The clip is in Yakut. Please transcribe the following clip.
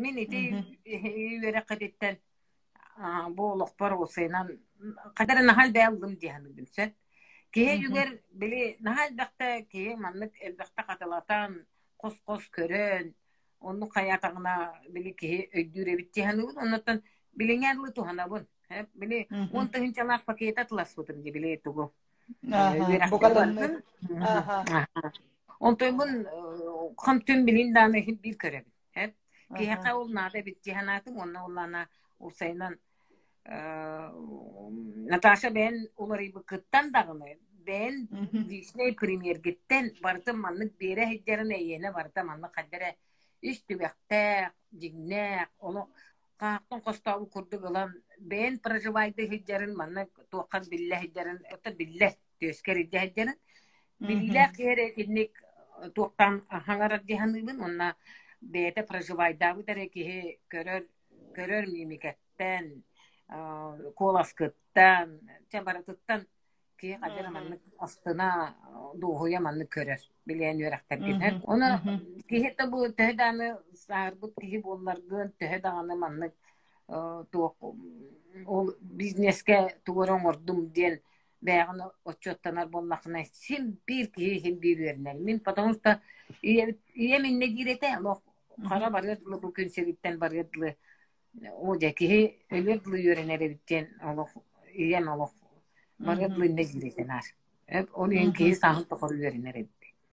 Мин ити үөрэххититтэн бу олохпор уопсайынан хайдах эрэ наһаа элбэҕи ыллым дии саныыбын сөп. Киһи өйүгэр били наһаа элбэхтэ киһи маннык элбэхтэ хатылатан, хос-хос көрөн, оннук хайаатаҕына били киһи өйдүүр эбит дии саныыбын. Оннуттан билиҥҥи арылы туһанабын. Били 10 тыһыынчалаах пакета атыласпытым дии били тугу. Үөрэхтэри барытын. Онтойбун хам-түм билин дааны иһин биир көрөбүн. Киһиэхэ ол наада эбит дии санаатым уонна ол ана уопсайынан Наташа бэйэн уларыйбыккыттан даҕаны, бэйэн личнэй премьергиттэн барытын маннык биэрэ сылдьарын эйиэнэ барыта маннык хайда эрэ ис түгэхтээх, дьиҥнээх, олох хаахтан хостообут курдук ылан бэйэн проживайдыы сылдьарын маннык туоххар биллэ сылдьарын это биллэр түөскэр илдьэ сылдьарын биллээх киһи эрэ итинник туохтаан хаҥарар дии саныыбын уонна бэйэтэ проживайдаабыт эрэ киһи көрөр көрөр мимикэттэн куоласкыттан чэ барытыттан киһи хайдах эрэ маннык астына дуоһуйа маннык көрөр билиэн үөрэхтэргин Ону киһи да бу төһө даҕаны сааһырбыт киһи буолларгын төһө даҕаны маннык туох ол бизнескэ тугу эрэ оҥордум диэн бэйэҕин отчуоттанар буоллаххына син биир киһи син биир үөрэнэр. Мин потому что ийэм ийэм иннэ диир этэ олох хара барыар дылы бу күн сириттэн барыар дылы оо дьэ киһи өлүөр дылы үөрэнэр эбит диэн олох ийэм олох барыар дылы иннэ диир этэ наар. Ол иһин киһи сааһын тухары үөрэнэр эбит.